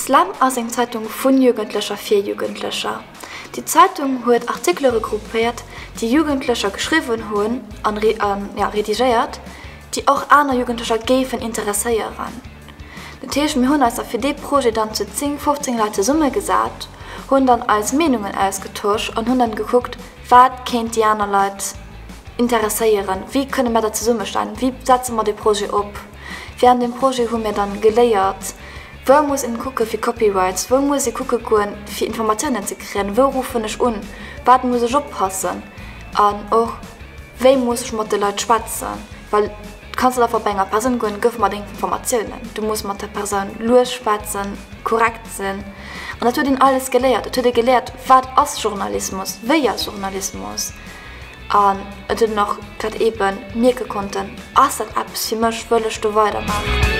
Slam ass eng Zeitung vun Jugendlecher fir Jugendlecher. Déi Zeitung huet Artikele regroupéiert, déi Jugendlecher geschriwwen hunn an redigéiert, déi och aner Jugendlecher géifen interesséieren. Dat heescht, mir hunn eis da fir dee Projet dann zu 10, 15 Leit zesummegesat, hunn dann eis Meenungen ausgetosch an hunn dann gekuckt, wat kéint déi aner Leit interesséieren, wéi kënne mer dat zesummestellen, wéi setze mer dee Projet op. Während dem Projet hu mir dann geléiert, wou muss een kucke fir Copyrights, wou muss ee kucke goen fir Informatiounen ze kréien, wou ruffen ech un, wat muss ech oppassen an och wéi muss ech mat de Leit schwätzen, well du kanns net einfach bei enger Persoun goen, gëff mer deng Informatiounen, du muss mat der Persoun lues schwätzen, korrekt sinn an dat huet een alles geléiert. Et huet ee geléiert, wat ass Journalismus, wéi ass Journalismus. An et huet een och grad eebe mierke konnten, Ass dat eppes fir mech? Wëll ech do weidermaachen?